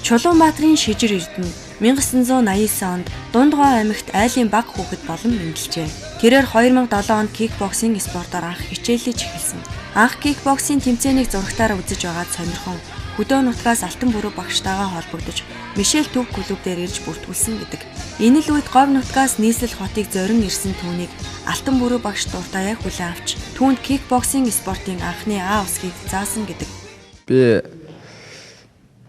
Чулуунбаатарын Шижир Эрдэнэ 1989 онд Дундгой аймагт айлын баг хүүхэд болон мэндэлжээ. Тэрээр 2007 онд кикбоксинг спортоор анх хичээллэж эхэлсэн. Анх кикбоксинг тэмцээнийг зурагтаараа үзэж байгаад сонирхон хөдөө нутгаас Алтан бүрүү багштайгаа холбогдож Мишель төв клуб дээр ирж бүртгүүлсэн гэдэг. Энэ л үед говь нутгаас нийслэл хотыг зорин ирсэн түүнийг Алтан бүрүү багш дуртаяа хүлээн авч түүнд кикбоксинг спортын анхны А усгийг заасан гэдэг. Би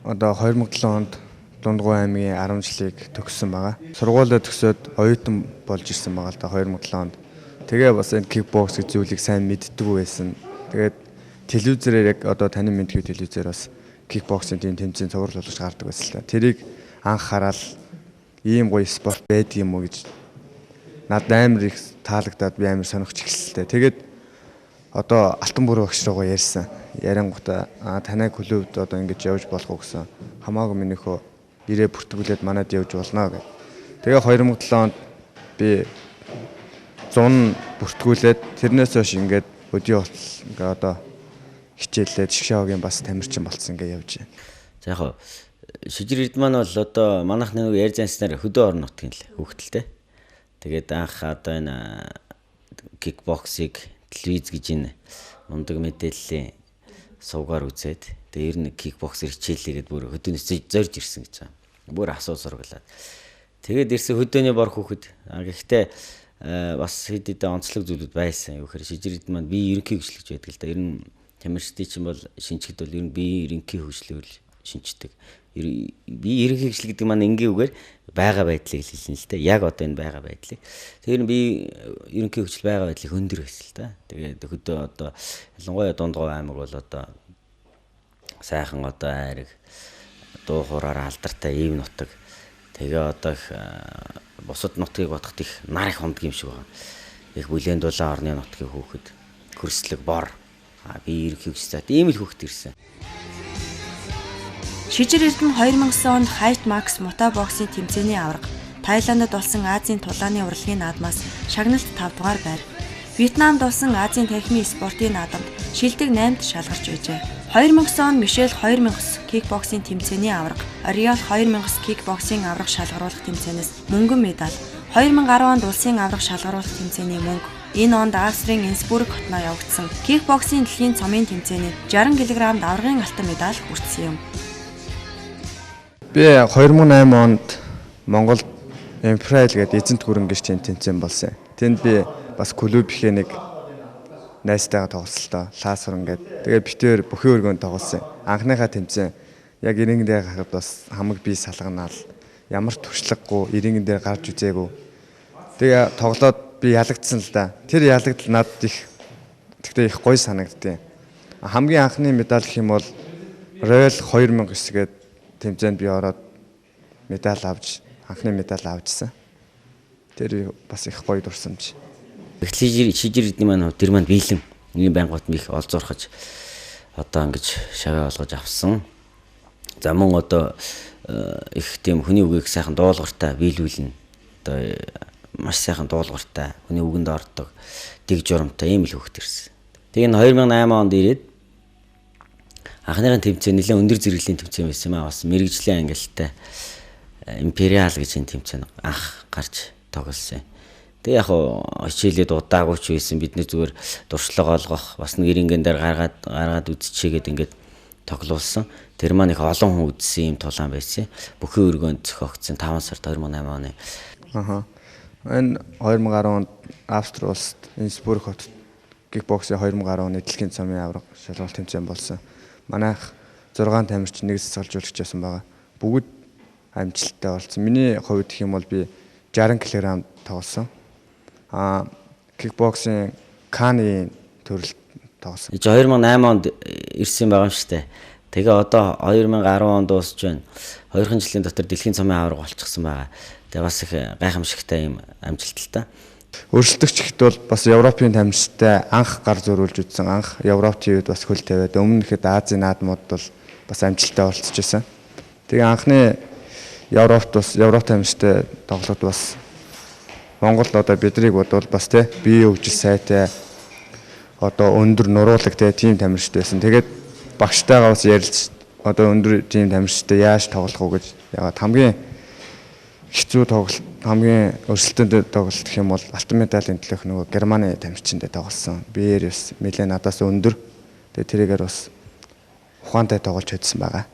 одоо 2007 онд Дундгой аймгийн 10 жилийг төгссөн байгаа. Сургуулиа төгсөөд оюутан болж ирсэн байгаа л да 2007 онд. Тэгээ бас энэ кикбокс гэж зүйлийг сайн мэддэггүй байсан. Тэгээд телевизээр яг одоо танин мэдгүй телевизээр бас кикбоксинг тийм тэмцээн цуврал болгож гардаг байсан л та. Тэрийг анх хараад ийм гоё спорт байдаг юм уу гэж надад амар их таалагдаад би амар сонирхож эхэлсэн л та. Тэгээд одоо Алтан бүрүү багш руугаа ярьсан. Ярингуудаа танай клубд одоо ингэж явж болох уу гэсэн. Хамаагүй минийхөө ирээ бүртгүүлээд манад явж болно гэх. Тэгээ 2007 онд би 100 бүртгүүлээд тэрнээс хойш ингээд өдийн болтол ингээ одоо хичээллээд шгшаагийн бас тамирчин болцсон ингээ явж байна. За яг Шижир Эрдэнэ маань бол одоо манайх нэг ярьж занснаар хөдөө орон нутгийн л хүүхдэлтэй. Тэгээд анх одоо энэ кикбоксыг телевиз гэж энэ мундаг мэдээллийн сувгаар үзээд тэгээ ер нь кикбоксер хичээлээгээд бүр хөдөөнөөс зорж ирсэн гэж байгаа. Бүр асуу сургалаад. Тэгээд ирсэн хөдөөний бор хүүхэд. Гэхдээ бас хэд хэдэн онцлог зүйлүүд байсан. Юу гэхээр Шижир Эрдэнэ маань бие ерөнхий хөгжил гэж байдаг л да. Ер нь тамирчдын чинь бол шинжихэд бол ер нь бие ерөнхий хөгжлөөр шинждэг. Бие ерөнхий хөгжил гэдэг маань энгийн үгээр байгаа байдлыг л хэлнэ л дээ. Яг одоо энэ байгаа байдлыг. Тэр нь бие ерөнхий хөгжил байгаа байдлыг өндөр байсан л да. Тэгээд хөдөө одоо ялангуяа Дундгой аймаг бол одоо сайхан одоо айраг дуу хуураараа алдартай ийм нутаг. Тэгээ одоо их бусад нутгийг бодоход их нар их хундаг юм шиг байгаа. Их бүлээн дулаан орны нутгийн хүүхэд хөрслөг бор бие ерөнхий хөгжил зат ийм л хүүхэд ирсэн. Шижир Эрдэнэ 2009 онд Хайт Макс Мута боксing тэмцээний аварга, Таиландд болсон Азийн тулааны урлагийн наадмаас шагналт 5 дугаар байр. Вьетнамд болсон Азийн танхимын спортын наадамд шилдэг 8-д шалгарч байжээ. 2009 онд Мишель 2009 кикбоксинг тэмцээний аварга, Ориол 2009 кикбоксинг аварга шалгаруулах тэмцээнээс мөнгөн медаль, 2010 онд улсын аварга шалгаруулах тэмцээний мөнгө. Энэ онд Австрийн Инсбург хотноо явагдсан кикбоксинг дэлхийн цомын тэмцээний 60 кг-д аваргын алтан медаль хүртсэн юм. Би 2008 онд Монгол Империал гэдэг эзэнт гүрэн гэж тийм тэмцээн болсон. Тэнд би бас клубийнхээ нэг найзтайгаа тоглосон л доо. Лаасуран гэдэг. Тэгээ битээр бүхэн өргөнд тоглосон. Анхныхаа тэмцээн яг ирэнгэн дээр гарахад бас хамаг бие салганаал. Ямар туршлагагүй ирэнгэн дээр гарч үзээгүй. Тэгээ тоглоод би ялагдсан л да. Тэр ялагдал надад их тэгтээ их гоё санагдтыг. Хамгийн анхны медаль гэх юм бол Royal 2009 гэдэг тэмцээнд би ороод медаль авч анхны медаль авчихсан. Тэр бас их гоё дурсамж. Эхлээ Шижир Эрдэнэ маань тэр маань биелэн ийм байнгут их олзуурхаж одоо ингэж шаваа олгож авсан. За мөн одоо их тийм хүний үгийг сайхан дуулууртай биелүүлнэ. Одоо маш сайхан дуулууртай, хүний үгэнд ордог, дэг журамтай ийм л хүүхэд ирсэн. Тэгээ энэ 2008 онд ирээд анхныхын тэмцээн нэлээд өндөр зэрэглэлийн тэмцээн байсан юм аа. Бас мэрэгжлийн ангилалтай Империал гэж энэ тэмцээн анх гарч тоглосон. Тэгээ яг хичээлээд удаагүй ч байсан бидний зүгээр туршлага олгох бас нэг ирэнгэн дээр гаргаад үзчихээгээд ингээд тоглуулсан. Тэр маань их олон хүн үзсэн юм тулаан байсан. Бүхэн өргөөнд зохиогдсон 5 сард 2008 оны. Аха. Энэ 2010 онд Австри улсад Инсбург хотод кикбоксing 2010 оны дэлхийн цомын аварга шалгалт тэмцээн болсон. Манайх 6 тамирчин нэг цэцгэлжүүлэгч байсан байгаа. Бүгд амжилттай болсон. Миний хувьд гэх юм бол би 60 кг тоглосон. Кикбоксing Каны төрөлд тоглосон. 2008 онд ирсэн байгаа юм шүү дээ. Тэгээ одоо 2010 онд дуусч байна. 2 жилийн дотор дэлхийн цомын аварга болчихсон байгаа. Тэгээ бас их гайхамшигтай юм амжилт л та. Өрсөлдөгч гэхэд бол бас Европын тамирчтай анх гар зөрүүлж үзсэн. Анх Европ ТV-д бас хөл тавиад өмнө ихэд Азийн наадмууд бол бас амжилттай оролцож байсан. Тэгээ анхны Европт бас Европ тамирчтай тоглоход бас Монгол одоо бидрийг бодвол бас те бие хөгжил сайтай одоо өндөр нуруулаг те тийм тамирчтай байсан. Тэгээд багштайгаа бас ярилж одоо өндөр тийм тамирчтай яаж тоглох уу гэж ягаад хамгийн хэцүү тоглолт, хамгийн өрсөлдөөнтэй тоглолт гэх юм бол алтан медалийн төлөөх нөгөө Германы тамирчиндээ тоглосон. Биеэр бас нэлээд надаас өндөр. Тэгээ тэрийгээр бас ухаантай тоглож чадсан байгаа.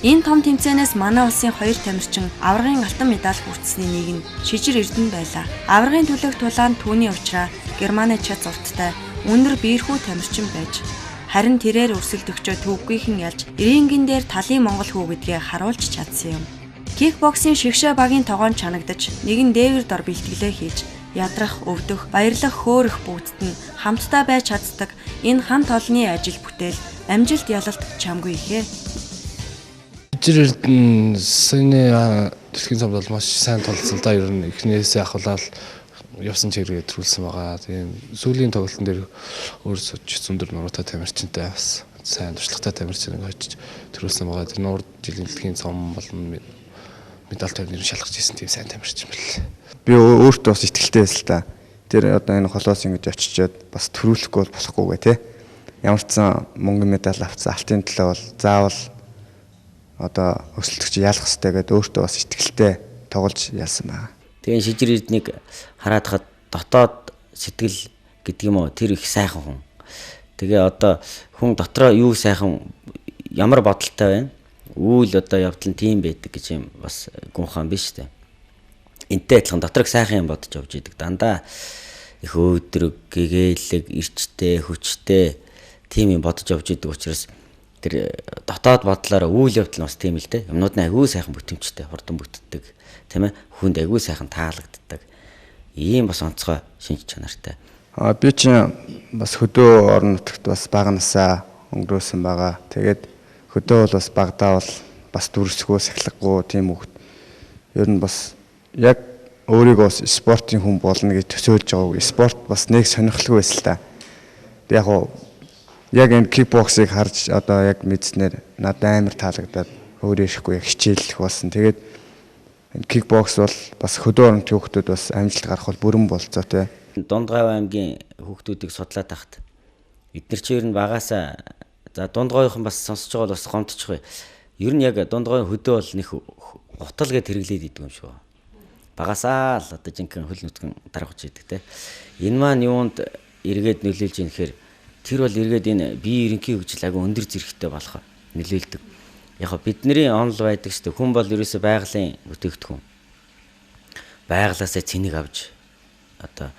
Энэ том тэмцээнээс манай улсын 2 тамирчин аваргын алтан медаль хүртсэний нэг нь Шижир Эрдэнэ байлаа. Аваргын төлөөх тулаанд түүний учраа Германы чац урттай өндөр биерхүү тамирчин байж харин тэрээр өрсөлдөгчөө төвгүйхэн ялж рингэн дээр талын монгол хүү гэдгээ харуулж чадсан юм. Кикбоксийн шигшээ багийн тогоонд чанагдаж нэгэн дээвэр дор бэлтгэлээ хийж ядрах, өвдөх, баярлах, хөөрөх бүгдд нь хамтдаа байж чаддаг энэ хамт олонны ажил бүтээл амжилт ялалт чамгүй ихэ. Шижир Эрдэнэ саяны дэлхийн цомд бол маш сайн толцсон л да. Ер нь эхнээсээ ахуулаад явсан чигээр төрүүлсэн байгаа. Тийм сүүлийн тоглолтын дээр өөр сууж өндөр нуруутай тамирчинтай бас сайн туршлагатай тамирчин очиж төрүүлсэн байгаа. Тэр нуур жилийн дэлхийн цом болон медаль тойрны шалгаж ирсэн тийм сайн тамирчин бэл. Би өөртөө бас итгэлтэй байсан л та. Тэр одоо энэ холоос ингэж очичоод бас төрүүлэхгүй бол болохгүй гэ тэ. Ямар ч сан мөнгөн медаль авсан алтын төлөө бол заавал одоо өрсөлдөгч ялах хэрэгтэй гэдээ өөртөө бас итгэлтэй тоглож ялсан байна. Тэгээ Шижир Эрднийг хараад хад дотоод сэтгэл гэдэг юм уу тэр их сайхан хүн. Тэгээ одоо хүн дотроо юу сайхан ямар бодолтой байна? Үйл одоо явдал нь тийм байдаг гэж юм бас гүнхан биш үү? Энтэй адилхан дотрог сайхан юм бодож явж идэг. Дандаа их өөдрөг, гэгээлэг, эрчтэй, хүчтэй тийм юм бодож явж идэг учраас тэр дотоод бодлороо үйл явдал нь бас тийм л дээ. Юмнууд нь айгүй сайхан бүтэмжтэй, хурдан бүтдэг, тийм ээ. Хүнд айгүй сайхан таалагддаг. Ийм бас онцгой шинж чанартай. Би чинь бас хөдөө орон нутагт бас бага насаа өнгөрөөсөн байгаа. Тэгээд хөдөө бол бас багадаа бол бас дүрсгөө, сахилгагүй тийм хүүхэд. Ер нь бас яг өөрийгөө бас спортын хүн болно гэж төсөөлж байгаагүй. Спорт бас нэг сонирхолгүй байсан л та. Яг уу яг энэ кикбоксыг харж одоо яг мэдснээр надад амар таалагдаад өөрөө ирэхгүй яг хичээллэх болсон. Тэгээд энэ кикбокс бол бас хөдөө орон нутгийн хүүхдүүд бас амжилт гарах бол бүрэн болцоотой. Дундгав аймгийн хүүхдүүдийг судлаад тахт эднэр чинь ер нь багаасаа за Дундгавынхан бас сонсож байгаа бол бас гомдчих бай. Ер нь яг Дундгавын хөдөө бол нэх гутал гэд хэрэглээд идэг юм шиг байна. Багасаа л одоо жинхэнэ хөл нүтгэн даргаж идэг те. Энэ маань юунд эргээд нөлөөлж ийн гэхээр тэр бол эргээд энэ бие ерөнхий хөгжил агай өндөр зэрэгтэй болох нөлөөлдөг. Яг бидний онол байдаг шүү дээ. Хүн бол ерөөсөө байгалийн бүтээгдэхүүн. Байгалаасаа цэнийг авч одоо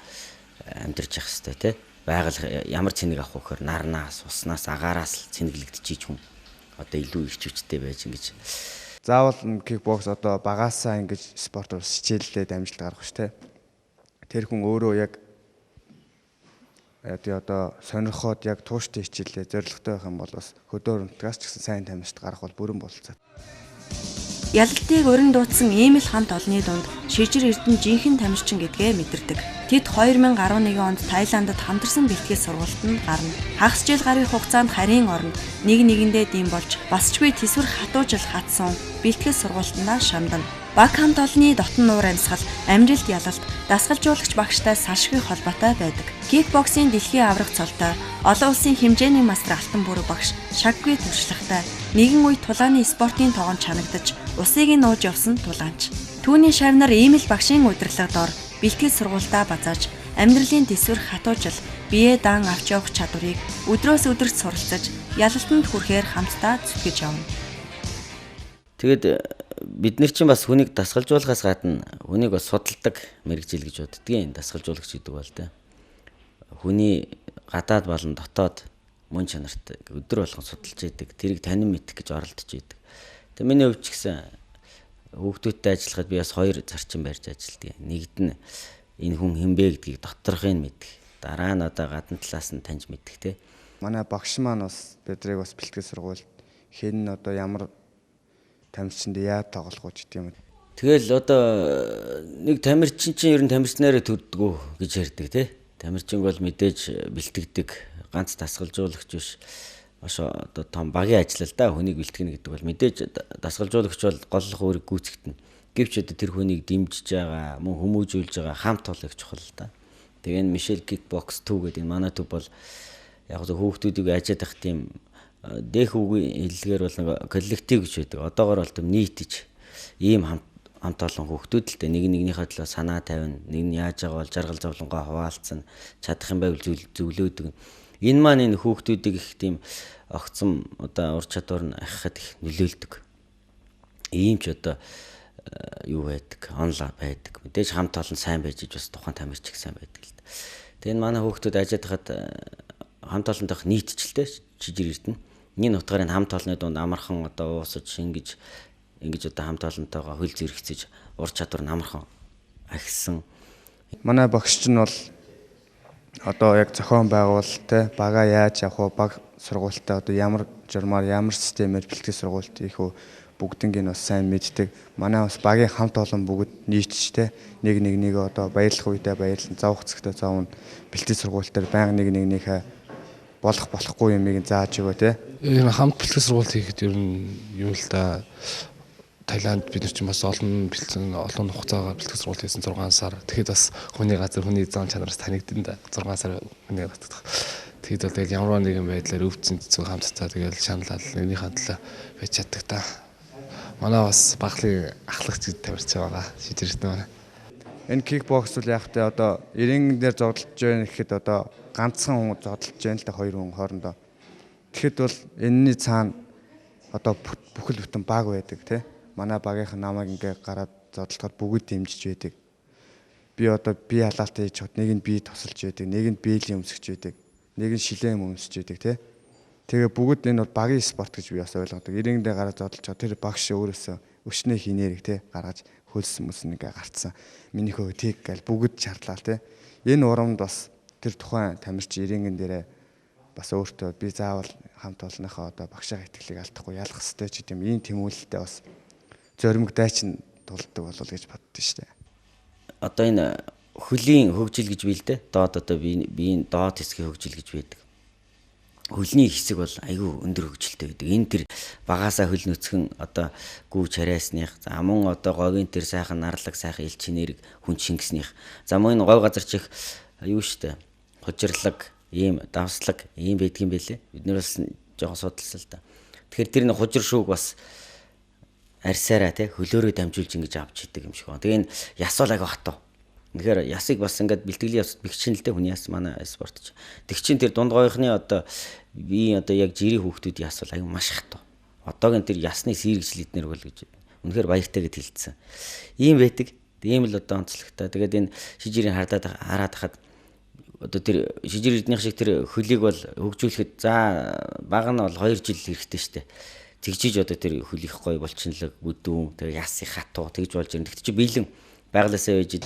амьдарч явах хэрэгтэй те. Байгаль ямар цэнийг авах вэ гэхээр нарнаас, уснаас, агаараас л цэнэглэгдчихийч хүн одоо илүү ирч хүчтэй байж ингэж. Заавал кикбокс одоо багаасаа ингэж спортоор хичээллээд амжилт гаргах шүү те. Тэр хүн өөрөө яг одоо сонирхоод яг тууштай хичээлээ зорилготой байх юм бол бас хөдөө орон нутгаас ч гэсэн сайн тамирчид гарах бол бүрэн болцоо. Ялалтыг өрн дуудсан ийм л хамт олонны дунд Шижир Эрдэнэ жинхэнэ тамирчин гэдгээ мэдэрдэг. Тэд 2011 онд Таиландд хамтарсан бэлтгэл сургалтанд гарна. Хагас жил гаруй хугацаанд харийн оронд нэг нэгэндээ дэм болж басчгүй тэсвэр хатуужил хатсан бэлтгэл сургалтандаа шамдана. Баг хамт олонны дотн нуур амьсгал, амжилт ялалт, дасгалжуулагч багштай салшгүй холбоотой байдаг. Кикбоксийн дэлхийн аварга цолтой, олон улсын хэмжээний мастер алтан бүрэг багш шаггүй туршлагатай, нэгэн үе тулааны спортын тогоонд чанагдаж, усыг нь нууж явсан тулаанч. Түүний шавнар ийм л багшийн удирдлага дор бэлтгэл сургуультаа базааж, амьдралын тэсвэр хатуужил, бие даан авч явах чадварыг өдрөөс өдөрт суралцаж, ялалтанд хүрэхээр хамтдаа зүтгэж явна. Тэгээд бид нар чинь бас хүнийг дасгалжуулахаас гадна хүнийг бас судалдаг мэргэжил гэж боддгийн дасгалжуулагч гэдэг бол тэ. Хүний гадаад болон дотоод мөн чанарт өдөр болгон судалж идэг. Тэрийг танин мэдэх гэж оролдож идэг. Тэгээ миний хувьд ч гэсэн хүүхдүүдтэй ажиллахад би бас хоёр зарчим барьж ажилладаг. Нэгд нь энэ хүн хэн бэ гэдгийг доторхыг мэдэх. Дараа нь одоо гадна талаас нь таньж мэдэх тэ. Манай багш маань бас бидрийг бас бэлтгэл сургуульд хэн нь одоо ямар тамирчинд яа тоглох уу гэдэг юм. Тэгэл одоо нэг тамирчин чинь ер нь тамирчнаараа төрдгөө гэж ярьдаг тий. Тамирчин бол мэдээж бэлтгэдэг ганц дасгалжуулагч биш. Маш одоо том багийн ажил л да хүнийг бэлтгэнэ гэдэг бол мэдээж дасгалжуулагч бол голлох үүрэг гүйцэтгэнэ. Гэвч одоо тэр хүнийг дэмжиж байгаа, мөн хүмүүжүүлж байгаа хамт олон их чухал л да. Тэгээ энэ Мишель кикбокс 2 гэдэг энэ манай төв бол яг зөв хүүхдүүдийг ажаад ах тийм Дэх үгийн хэллэгээр бол нэг коллектив гэж байдаг. Одоогор бол тийм нийтж ийм хамт олон хүүхдүүд л дээ нэг нэгнийхээ төлөө санаа тавина. Нэг нь яаж байгаа бол жаргал зовлонгоо хуваалцсан. Чадах юм байвал зөвлөөдөг. Энэ маань энэ хүүхдүүдийг их тийм огцом одоо ур чадвар нь ахихад их нөлөөлдөг. Ийм ч одоо юу байдаг, онлайн байдаг. Мэдээж хамт олон сайн байж иж бас тухайн тамирчиг сайн байдаг л да. Тэгээ энэ манай хүүхдүүд ажиад хахад хамт олонтойх нийтчлээ чижир эрдэнэ. Энэ утгаар энэ хамт олонны дунд амархан одоо уусаж шингэж ингэж одоо хамт олонтойгоо хөл зэрэгцэж ур чадвар нь амархан ахисан. Манай багш чинь бол одоо яг зохион байгуулалт те бага яаж явах вэ, баг сургуультай одоо ямар журмаар ямар системээр бэлтгэл сургуульт хийх үү бүгднийг нь бас сайн мэддэг. Манай бас багийн хамт олон бүгд нийтж те нэг нэг одоо баярлах үедээ баярлан, зовох зэгтээ зовно, бэлтгэл сургууль дээр байнга нэг нэгнийхээ болох болохгүй юмыг зааж өгөө те. Энэ хамт бэлтгэл сургууль хийхэд ер нь юу л да Таиланд бид нар чинь бас олон бэлтгэн олон хугацаагаар бэлтгэл сургууль хийсэн 6 сар. Тэгэхэд бас хүний газар хүний зан чанараас танигдэн да 6 сар хүний газар. Тэгэхэд бол тэгэл ямар нэгэн байдлаар өвцөн цэцэн хамтдаа тэгэл шаналал нэгнийхээ төлөө байж чаддаг та. Манай бас баглын ахлагч гэж тамирч байгаа. Шижирдэн байна. Энэ кикбокс бол яг тэ одоо 90 дээр зодолж байна гэхэд одоо ганцхан хүн зодолж байна л да хоёр хүн хоорондоо. Тэгэхэд бол энэний цаана одоо бүхэл бүтэн баг байдаг те. Манай багийнхан намайг ингээ гараад зодолдоход бүгд дэмжиж байдаг. Би одоо бие халаалтаа хийж чад нэг нь бие тусалж байдаг, нэг нь биелийн өмсгч байдаг, нэг нь шилэн юм өмсөж байдаг те. Тэгээ бүгд энэ бол багийн спорт гэж би бас ойлгодог. 90 дээр гараад зодолж чад тэр багш өөрөөсөө өчнөө хинээрэг те гаргаж хөлс мөс ингээ гарцсан. Минийхөө тэг гал бүгд чарлаа те. Энэ урамд бас тэр тухайн тамирч 90 дээрээ бас өөртөө би заавал хамт олонныхоо одоо багшаа итгэлийг алдахгүй ялах ёстой ч гэдэм ийм тэмүүлэлтэй бас зоримог дайчин тулдаг болов гэж боддоо шүү дээ. Одоо энэ хөлийн хөгжил гэж бий л дээ. Доод одоо биеийн доод хэсгийн хөгжил гэж байдаг. Хөлний хэсэг бол айгүй өндөр хөгжилтэй байдаг. Энэ тэр багаасаа хөл нүцгэн одоо гүүж харайсных, за мөн одоо говийн тэр сайхан нарлаг сайхан элч нэрэг хүн шингэснийх. За мөн энэ говь газар чих юу штэ. Хужирлаг, ийм давслаг ийм байдгийн байлээ. Бид нэр бас жоохон судалсан л да. Тэгэхээр тэр нэг хужир шүүг бас арьсаараа тий хөлөөрөө дамжуулж ингэж авч идэг юм шиг байна. Тэгээ энэ яс бол айгүй хатуу. Тэгэхээр ясыг бас ингээд бэлтгэлийн яс бэгчин л дээ хүний яс манай спорт ч. Тэг чин тэр дунд гоёхны одоо би одоо яг жирийн хүүхдүүд яс бол айгүй маш хатуу. Одоогийн тэр ясны сэргийлэл эднэр бол гэж үнэхээр баяртай гэд хэлсэн. Ийм байдаг. Ийм л одоо онцлогтой. Тэгээд энэ шижирийн хардаад хараад хахад одоо тэр шижир эрднийх шиг тэр хөлийг бол хөгжүүлэхэд за бага нь бол 2 жил хэрэгтэй штэ. Тэгжиж одоо тэр хөлих гой булчинлаг бүдүүн тэр ясын хатуу тэгж болж ирнэ. Тэгт чи бэлэн байглаасаа байж.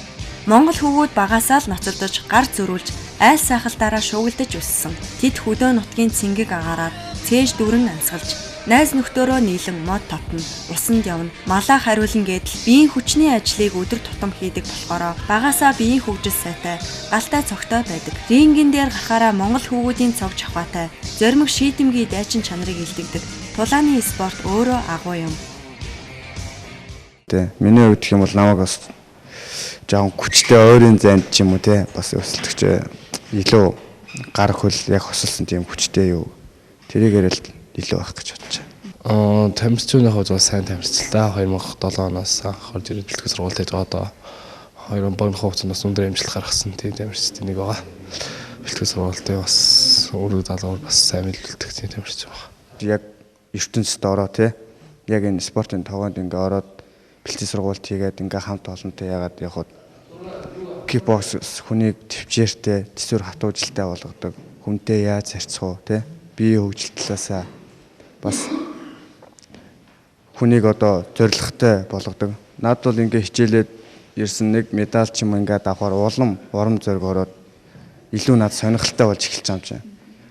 Монгол хөвгүүд багасаа л ноцолдож, гар зөрүүлж, айл сайхалтаараа шуугилдаж өссөн. Тэд хөдөө нутгийн цэнгэг агаараар цээж дүрэн амьсгалж, найз нөхдөөрөө нийлэн мод тотно, усанд явна, малаа хариулна гэдэл биеийн хүчний ажлыг өдөр тутам хийдэг болохоро багасаа биеийн хөгжил сайтай, галтай цогтой байдаг. Рингэн дээр гарахаараа Монгол хөвгүүдийн цог чавхаатай, зоримог шийдэмгий дайчин чанарыг илтгэдэг. Тулааны спорт өөрөө агуу юм. Тэ миний хувьд гэх юм бол намайг бас жоохон хүчтэй ойрын зайд ч юм уу те бас өсөлтөгч илүү гар хөл яг хосолсон тийм хүчтэй юу тэрийгээр л илүү байх гэж бодож байна. Тамирчны хувьд бас сайн тамирч л да 2007 оноос анх орж ирээд бэлтгэл сургууль хийж байгаа одоо хоёр богино хугацаанд бас өндөр амжилт гаргасан тийм тамирчдын нэг байгаа. Бэлтгэл сургуультын бас өрөг залгуур бас сайн мэдүүлдэг тийм тамирч байгаа. Яг ертөнцид ороо те яг энэ спортын тогоонд ингээ ороод бэлтгэл сургуульд хийгээд ингээ хамт олонтой яагаад явхад кикбокс хүнийг төвчээртэй, төсвөр хатуужилтай болгодог. Хүнтэй яаж харьцах уу те бие хөгжил талаасаа бас хүнийг одоо зоригтой болгодог. Наад бол ингээ хичээлээд ирсэн нэг медаль ч юм ингээд авахар улам урам зориг ороод илүү над сонирхолтой болж эхэлж байгаа юм чинь.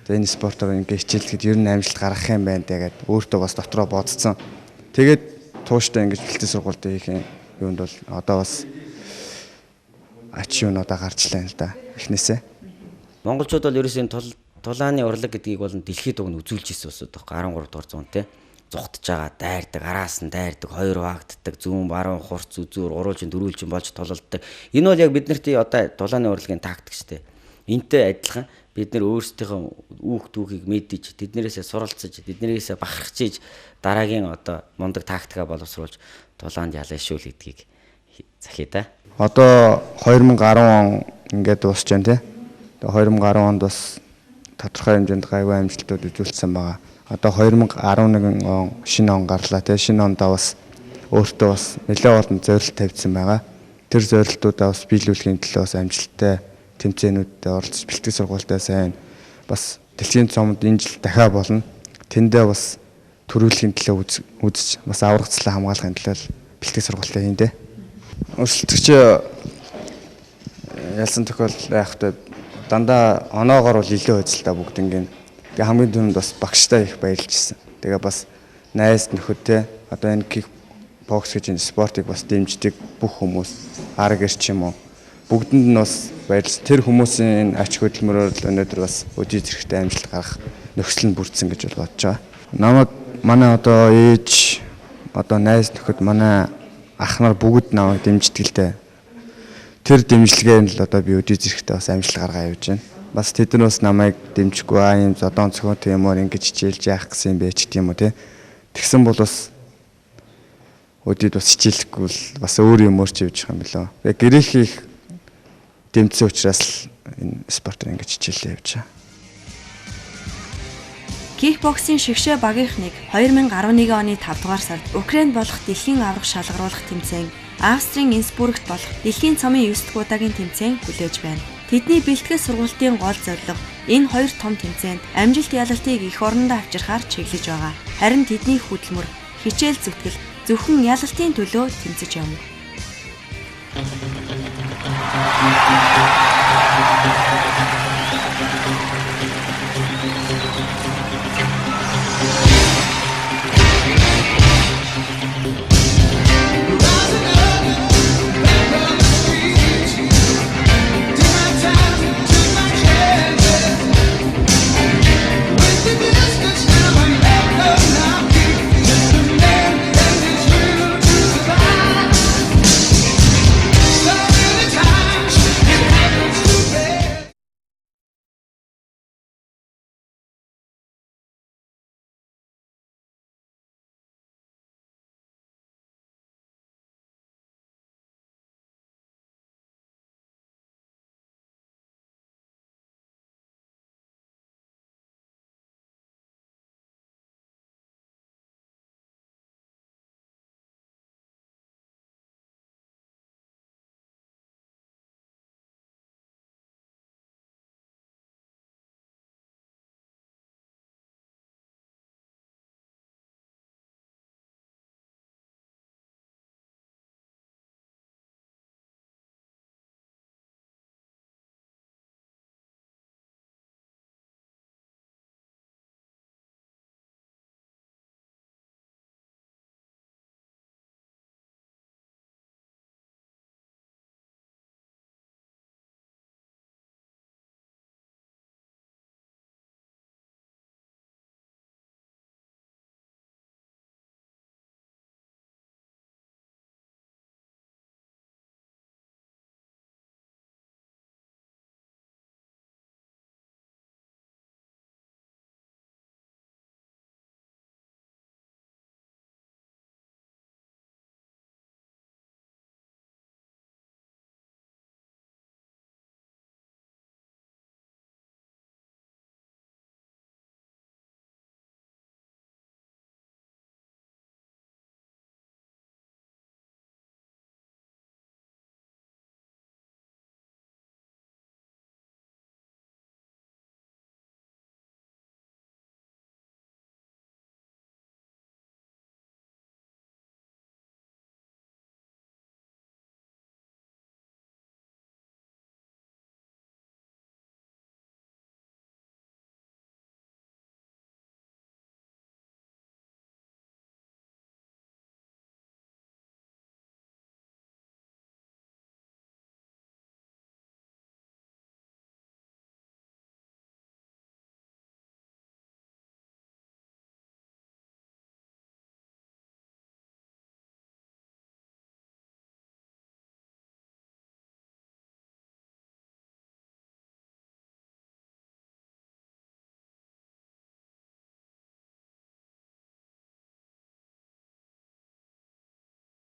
Тэгээ энэ спортоор ингээ хичээлдэхэд ер нь амжилт гаргах юм байна тэгээд өөртөө бас дотроо бодцсон. Тэгээд тууштай ингэж бэлтгэл сургуульд хийх юм юунд бол одоо бас ач юунуудаа гарчлаа л да эхнээсээ. Монголчууд бол ерөөсөө энэ тулааны урлаг гэдгийг бол дэлхийд уг нь үзүүлж ирсэн улсууд байхгүй 13 дугаар зуун те зугтж байгаа, дайрдаг, араас нь дайрдаг, хоёр хуваагддаг, зүүн, баруун, хурц, үзүүр, гурвалжин, дөрвөлжин болж тулалддаг. Энэ бол яг биднэрт одоо тулааны урлагийн тактик шүү дээ. Энтэй адилхан Бид нэр өөрсдийнхөө үүх түүхийг мэдэж, тэднэрээсээ суралцаж, тэднэрээсээ бахархаж иж дараагийн одоо мундаг тактикаа боловсруулж тулаанд ялна шүү л гэдгийг захия да. Одоо 2010 он ингээд дуусч байна тий. Тэгээ 2010 онд бас тодорхой хэмжээнд гайгүй амжилтууд үзүүлсэн байгаа. Одоо 2011 он шинэ он гарлаа тий. Шинэ ондоо бас өөртөө бас нэлээд олон зорилт тавьсан байгаа. Тэр зорилтуудаа бас биелүүлэхийн төлөө бас амжилттай тэмцээнүүдэд оролцож бэлтгэл сургуультай сайн бас дэлхийн цомд энэ жил дахиад болно. Тэндээ бас төрүүлэхийн төлөө үзэж бас аврагцлаа хамгаалахын төлөө бэлтгэл сургуультай хийн дээ. Өрсөлдөгч ялсан тохиолдол яах вэ? Дандаа оноогоор бол илүү үзэл та бүгд ингэн. Тэгээ хамгийн түрүүнд бас багштай их баярлж ирсэн. Тэгээ бас найз нөхөд те одоо энэ кикбокс гэж энэ спортыг бас дэмждэг бүх хүмүүс ар гэр ч юм уу бүгдэнд нь бас баярлж тэр хүмүүсийн энэ ач хөдөлмөрөөр л өнөөдөр бас өдий зэрэгтэй амжилт гаргах нөхцөл нь бүрдсэн гэж бол бодож байгаа. Намайг манай одоо ээж одоо найз нөхөд манай ах нар бүгд намайг дэмждэг л дээ. Тэр дэмжлэгээр нь л одоо би өдий зэрэгтэй бас амжилт гаргаа явж байна. Бас тэд нар бас намайг дэмжихгүй аа юм зодон цохион тийм үү ингэж хичээлж яах гэсэн юм бэ ч гэдэм үү те. Тэгсэн бол бас өдийд бас хичээлэхгүй л бас өөр юм өөрч явж байгаа юм билүү. Тэгээ гэрийнхээ их дэмжсэн учраас л энэ спортоор ингэж хичээлээ явж байгаа. Кикбоксийн шигшээ багийнх нэг 2011 оны 5 дугаар сард Украинд болох дэлхийн аварга шалгаруулах тэмцээн, Австрийн Инсбургт болох дэлхийн цомын 9 дахь удаагийн тэмцээн хүлээж байна. Тэдний бэлтгэл сургалтын гол зорилго энэ хоёр том тэмцээнд амжилт ялалтыг эх орондоо авчирхаар чиглэж байгаа. Харин тэдний хөдөлмөр, хичээл зүтгэл зөвхөн ялалтын төлөө тэмцэж явна.